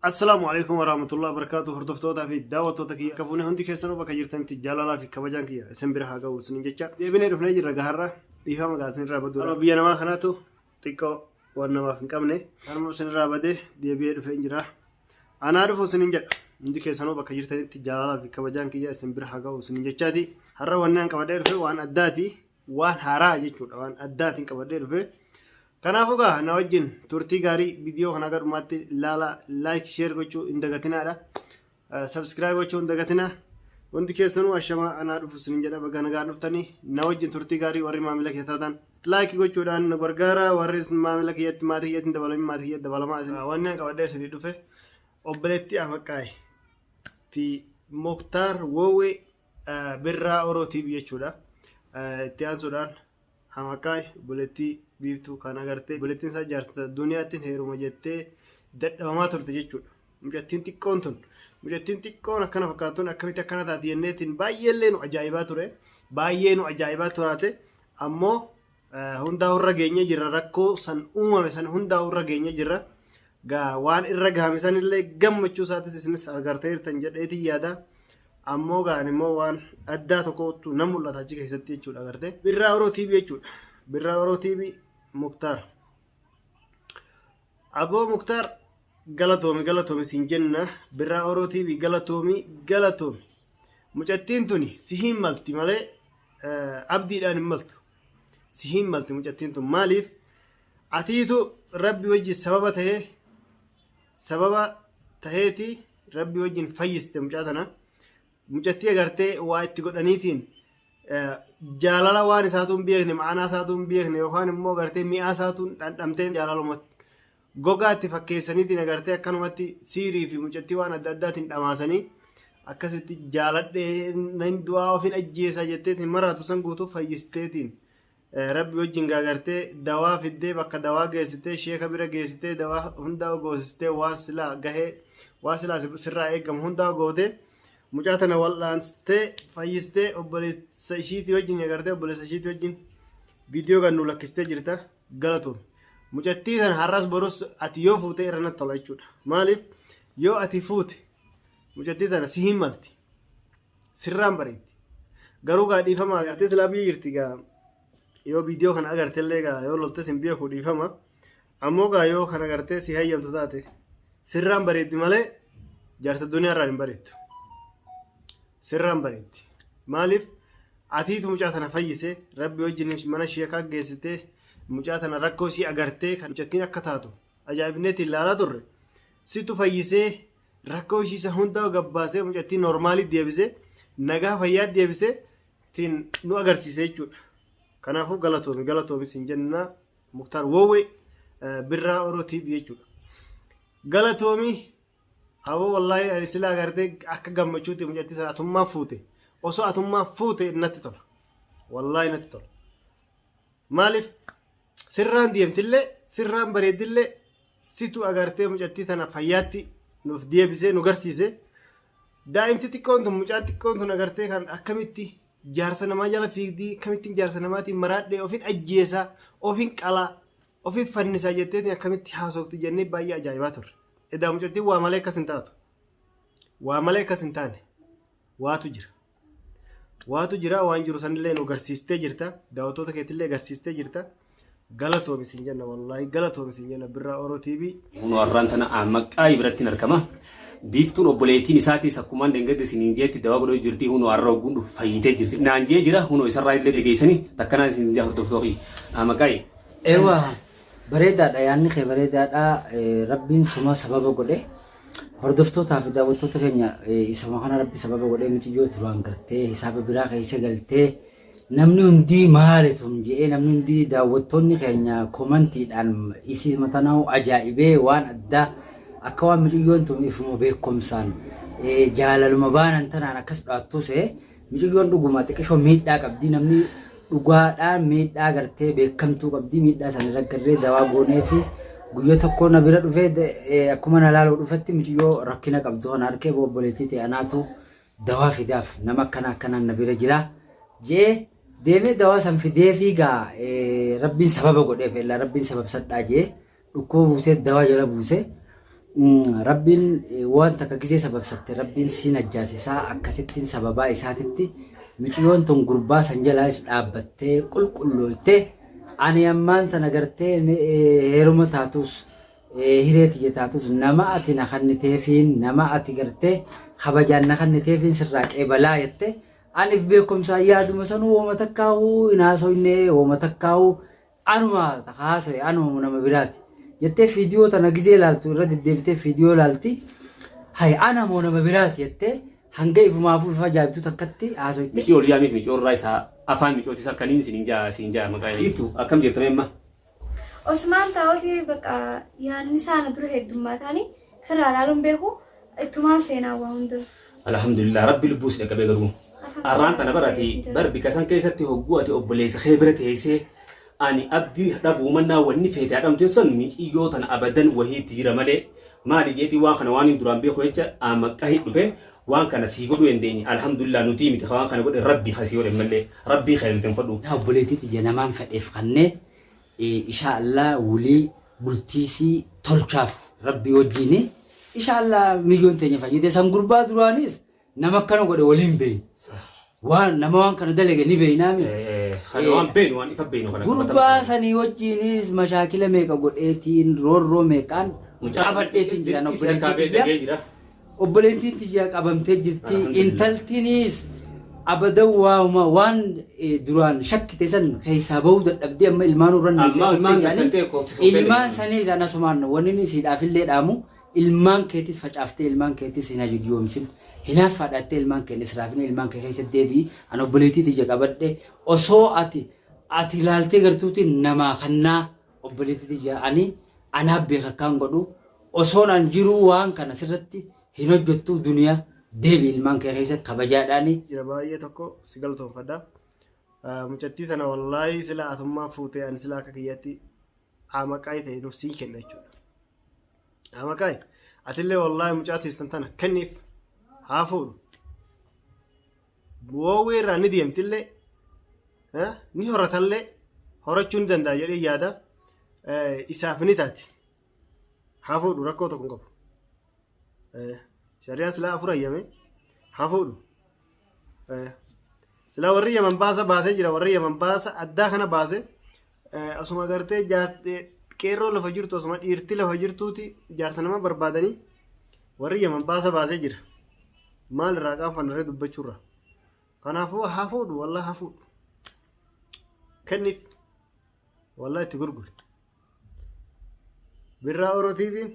Assalaamu alaikum warahmatullahi wabarakatuh. Hordoftootaa fi daawwattoota kiyya akka fuune hundi keessanuu bakka jirtanitti jaalalaa fi kabajaan kiyya isin bira haa ga'u isinin jecha deebinee dhufnee jirra. Gaharra dhiifama gaa isinirraa baduudha. Biyya namaa kanaatu xiqqoo waan namaaf hin qabne kanuma isinirraa badee deebi'ee dhufee jira. Anaa dhufu isinin jedha. Hundi keessanuu bakka jirtanitti jaalalaa fi kabajaan kiyya isin bira haa ga'u isinin jechaati. Har'a wanni an qabadhee dhufe waan addaati, waan haaraa jechuudha, waan addaatiin qabadhee dhufe. Kanaafuu gaa na wajjin turtii gaarii. Viidiyoo kana gara dhumaatti ilaala, like, share gochuu hin dagatinaadha. Subscribe gochuu hin dagatinaa. Hundi keessanuu ashamaa, anaa dhufu isinin jedha. Baga nagaan dhuftanii, na wajjin turtii gaarii. Warri maamila kee taatan like gochuudhaan nu gargaara. Warri maamila kiyyatti, maatii kiyyatti hin dabalamin, maatii kiyyatti dabalamaa. Isin wanni an qabadhee isinii dhufe obboleettii Afaqqaay fi Muktaar Woowee Birraa Oroo TV jechuudha. Itti aansuudhaan Hamakaay obboleettii Biiftuu kan agartee obboleettiin isaa jaarsa duniyaattiin heeruma jettee dadhabamaa turte jechuudha. Mucattiin xiqqoon tun, mucattiin xiqqoon akkana fakkaattuun akkamitti akkana taati jenneetiin baay'eellee nu ajaa'ibaa ture. Baay'ee nu ajaa'ibaa turaate. Ammoo hundaa irra geenye jirra, rakkoo san uumame san hundaa irra geenye jirra. Gaa waan irra gahame sanillee gammachuu isaatis isinis agarteertan jedheetiin yaada. Ammoo gaan immoo waan addaa tokkotu nan mul'ata achi keessatti jechuudha agartee. Birraa Oroo TV jechuudha. Birraa Oroo TV, Muktaar. Aboo Muktaar, galatoomi, galatoomi siin jenna. Birraa Oroo TV, galatoomi, galatoomi. Mucattiin tuni si hin malti malee abdiidhaan hin maltu. Si hin malti mucattiin tun. Maaliif? Atiitu rabbi wajjin sababa tahee, sababa taheeti rabbi wajjin fayyiste mucaa tana. Mucattii agartee waa itti godhaniitiin jaalala waan isaatu hin beekne, ma'anaa isaatu hin beekne, yookaan immoo agartee mi'aa isaatu dhandhamtee jaalaluma gogaa itti fakkeessaniitiin agartee akkanumatti siirii fi mucattii waan adda addaatiin dhamaasanii akkasitti jaaladhee nan du'aa ofin ajjeesa jetteetiin maraatu san guutuu fayyisteetiin rabbi wajjin gaagartee dawaa fiddee, bakka dawaa geessitee, sheeka bira geessitee, dawaa hundaa goosistee, waan silaa gahee, waan silaa sirraa eegamu hundaa gootee, mucaa tana wal'aansitee fayyistee, obboleessa ishiitii wajjin agartee, obboleessa ishiitii wajjin viidiyoo kan nu lakkistee jirta. Galatoon mucattii tana har'as borus ati yoo fuute irra natti tola jechuudha. Maaliif? Yoo ati fuute mucattii tana si hin malti, sirraan bareeddi. Garuu gaa dhiifama agartee silaa biyya jirti gaa yoo viidiyoo kana agartellee gaa yoo loltes hin beeku, dhiifama. Ammoo gaa yoo kana agartee si hayyamtu taate sirraan bareeddi malee jaarsa duniyaa irraan hin bareeddu. Sirraan bareeddi. Maaliif? Atiitu mucaa tana fayyise, rabbi wajjin mana sheekaa geessitee, mucaa tana rakkoo isii agartee kan mucattiin akka taatu ajaa'ibneetiin ilaalaa turre. Situ fayyisee, rakkoo ishii isa hundaa gabbaasee, mucattii noormaalii deebisee, nagaa fayyaa deebisee ittiin nu agarsiise jechuudha. Kanaafuu galatoomi, galatoomi siin jenna Muktaar Woowee, Birraa Oroo TV jechuudha. Galatoomi aboo, wallaahi ani silaa agartee akka gammachuutti mucattii sana atummaa fuute, osoo atummaa fuute natti tola. Wallaahi natti tola. Maaliif? Sirraan deemtillee, sirraan bareeddillee, situ agartee mucattii tana fayyaatti nuuf deebisee nu garsiise. Daa'imti xiqqoon tun, mucaan xiqqoon tun agartee kan akkamitti jaarsa namaa jala fiigdii, akkamittiin jaarsa namaatiin maraadhee ofin ajjeesaa, ofin qalaa, ofin fannisaa jetteetiin akkamitti haasofti jennee baay'ee ajaa'ibaa turre. Edaa mucattiin waa malee akkas hin taatu. Waa malee akkas hin taane. Waatu jira. Waatu jira, waan jiru sanillee nu agarsiistee jirta. Daawwattoota keetillee agarsiistee jirta. Galatoomi siin jenna, wallaahi galatoomi siin jenna, Birraa Oroo TV. Kunoo har'aan tana Maqaa biratti hin argama. Biiftuun obboleettiin isaatiis akkumaan deengadde isiniin jeetti dawaa godhuu jirti. Hunoo har'a hogguun dhufu fayyitee jirti. Naan jee jira, hunoo isarraa illee dhageessanii takkanaa isin jaa hordoftoo kiyya. Maqaa. Ewa, bareedaadha, yaadni kee bareedaadha. Rabbiin suma sababa godhe. Hordoftootaa fi daawwattoota keenya, isuma kana rabbi sababa godhee miciyyoo duraan gartee hisaaba biraa keessa galtee namni hundii maali tun jedhee, namni hundii daawwattoonni keenya komantiidhaan isii matanaa'u ajaa'ibee, waan addaa akka waan miciyyoon tun ifuma beekumsaan jaalaluma baanan tanaan akkas dhaattuu see. Miciyyoon dhuguma xiqishoo miidhaa qabdi. Namni dhugaadhaan miidhaa gartee beekamtuu qabdi. Miidhaa sana irra garree dawaa goonee fi guyyaa tokko na bira dhufee akkuma na laaluu dhufetti miciyyoo rakkina qabdu kana harkee, obboleettii ta'e anaatu dawaa fidaaf, nama akkana akkanaan na bira jira jee deemee dawaa san fidee fi gaa rabbiin sababa godheef, illaa rabbiin sababsadhaa jee dhukkuba buusee dawaa jala buusee. Rabbiin waan takka gizee sababsatte Rabbiin si najjaasisaa akkasittiin sababaa isaatitti miciyoon tun gurbaa san jalaayis dhaabbattee qulqullooyte ani ammaan tana gartee heeruma taatus hiree tiyya taatus nama ati na kanniteefiin nama ati gartee kabajaan na kanniteefiin sirraa qeebalaa jette anif beekumsaan yaaduma sanuu wooma takkaahuu hin haasoyne wooma takkaahuu Anuma ka haasawe anuma moo nama biraati jettee fiidiyoo tana gizee laaltu irra deddeebitee fiidiyoo laalti hay ana moo nama biraati jettee hanga ifumaafuu ifa ajaa'ibtu takkatti haasoyte. Miciyoo ol yaamiif miciyoo irraa isaa afaan miciyootis harkaniin isin hin jaa siin jaa maqaa Biiftuu akkam jirta mee amma? Osmaan taa'uti bakka yaadni isaa na dura heddummaataani firraa ilaaluun beeku ittumaan seenaa waa hunda. Alhamdulillah rabbi lubbuu si dhaqabee garuu. Arraan tana bar ati bar bika san keessatti hogguu ati obboleessa kee bira teessee ani abdii dhabuu mannaa wanni feete haa dhabamtu san miciyyoo tana abadan wahiitti jira malee maali jeetii waan kana waan hin duraan beeku jecha amaqqahi dhufe waan kana sii godhuu dandeenye alhamdulillah nutii miti ka waan kana godhe rabbi ka sii godhe mallee rabbii kee nuti hin fadhu. Yaa obboleettii tiyya namaan fedheef kannee ishaa Allah wly bultiisii tolchaaf rabbii wajjiini ishaa Allah miyyoon teenya fayyite san gurbaa duraanis nama akkana godhe waliin beeyna waan nama waan kana dalage ni beeynaami Kana waan beenu waan ifa beenu kana gurbaa sanii wajjiinis mashaakila meeqa godheetiin roorroo meeqaan qabadheetiin jiran obboleettii tiyya Obboleettiin tiyya qabamtee jirti. Alhamdulillah. Intaltinis abadan waahuma waan duraan shakkite san keessaa bahuu dadhabdee amma ilmaan irra Amma ilmaan galtee kooti fuutee Ilmaan deemte. saniis an asumaan wanni inni siidhaafillee dhaamu ilmaan keetis facaaftee ilmaan keetis hin hajujyoomsin. Hinaaffaa dhaattee ilmaan kee hin israafin ilmaan kee keessa deebi'i. An obboleettii tiyya qabadhe osoo ati ati laaltee gartuutiin namaa kannaa obboleettii tiyya ani anaaf beeka akkaan godhu Osoon an jiruu waan kana sirratti hin hojjettuu duniya deebi ilmaan kee keessa kabajaadhaani. Jira baay'ee tokko si galatoomfadha. Mucattii tana wallaahi sila atummaa fuutee ani sila akka kiyyatti amaqaay ta'e nuuf sii kenna jechuudha. Amaqaay atillee wallaahi mucaa teessan tana kenniif haa fuudhu. Woowwee irraa ni deemtillee ni horatallee horachuu ni danda'a jedhee yaada isaaf ni taati. Haa fuudhu rakkoo tokko hin qabu. Shari'aan silaa afur hayyame haa fuudhu. Silaa warri yaman baasa baasee jira warri yaman baasa addaa kana baase asuma gartee qeerroo lafa jirtu asuma dhiirti lafa jirtuuti jaarsa nama barbaadanii warri yaman baasa baasee jira. Maal irraa qaanfanna irra dubbachuurra. Kanaafuu haa fuudhu wallah haa fuudhu. Kenniif wallah itti gurguri. Birraa Oro TV'n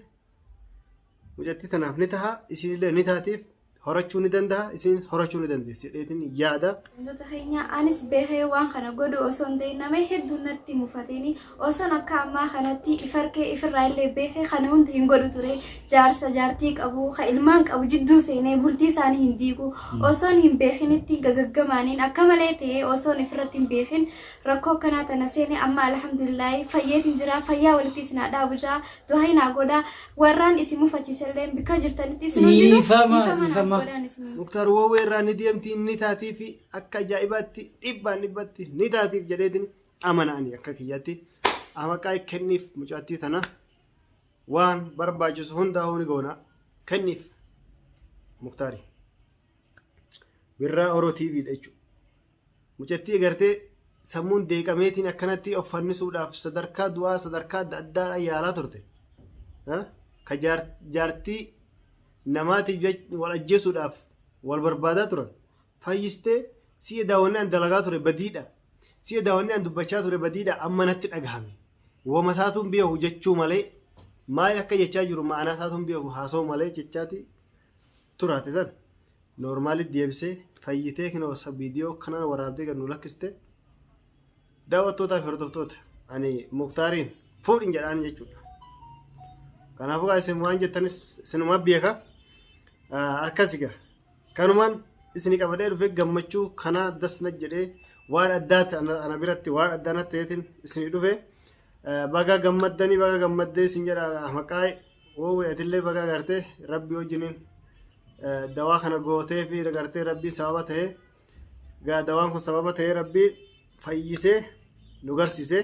mucattii tanaaf ni taha isinillee ni taatiif horachuu ni danda'a isin horachuu ni dandeessi jedheetiin yaada. Wantoota keenya anis beekee waan kana godhu osoo hin ta'in nama hedduun natti mufateeni osoon akka ammaa kanatti ifarkee ifirraa illee beekee kana hunda hin godhu ture jaarsa jaartii qabu ka ilmaan qabu jidduu seenee bultii isaanii hin diigu osoon hin beekinitti gagaggamaaniin akka malee ta'ee osoon ifirratti hin beekin Rakkoo akkanaa tana seene amma alhamdulillaahi fayyeetin jira fayyaa walitti isin haa dhaabu jaa du'aayi naa godhaa warraan isin mufachiiselleen bikka jirtanitti isin hundinuu Dhiifama, dhiifama naaf dhiifama. godhaan isiniin jedha. Muktaar woowwee irraa ni deemti ni taatii fi akka ajaa'ibaatti dhibbaan dhibbatti ni taatiif jedheetiin amana ani akka kiyyaatti amaqaa kenniif mucaattii tana waan barbaachisu hundaa'uu ni goona kenniif Muktaari. Birraa Oro TV dha jechuudha. Mucattii agartee sammuun deeqameetiin akkanatti of fannisuudhaaf sadarkaa du'aa sadarkaa adda addaadhaan yaalaa turte. Ka jaartii namaatiif wal ajjeesuudhaaf wal barbaadaa turan. Fayyistee si'a daawwanni an dalagaa ture badiidha. Si'a daawwanni an dubbachaa ture badiidha amma natti dhagahame. Woma isaatuun beeku jechuu malee maal akka jechaa jiru ma'anaa isaatuun beeku haasa'u malee jechaati turaate san. Noormaalitti deebisee fayyitee kinoo sa viidiyoo kanaan waraabdee gad nu lakkiste daawwattootaa fi hordoftoota ani Muktaariin fuudhin jedhaan jechuudha. Kanaafuu gaa isin waan jettanis isinuma beeka. Akkasi gaa kanumaan isin qabadhee dhufe gammachuu kanaa das na jedhee waan addaati ana biratti waan addaa natti ta'eetiin isin dhufe. Baga gammaddanii baga gammaddee isin jedha maqaa Woowwe atillee baga gartee rabbi wajjiniin dawaa kana gootee fi gartee rabbiin sababa ta'ee gaa dawaan kun sababa ta'ee rabbiin fayyisee nu garsiise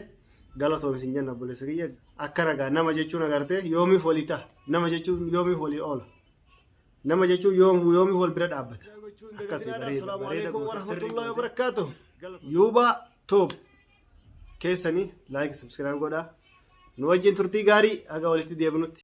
galatoomi sin jenna obboleessa kiyya. Akkana gaa nama jechuun agartee yoomiif walii ta'a. Nama jechuun yoomiif walii oola. Nama jechuun yoomiif wal bira dhaabbata. Akkasii bareeda bareeda goota sirrii wabarakaatu. Yuubaa Tube keessanii like, subscribe godhaa. Nu wajjin turtii gaarii haga walitti deebinutti.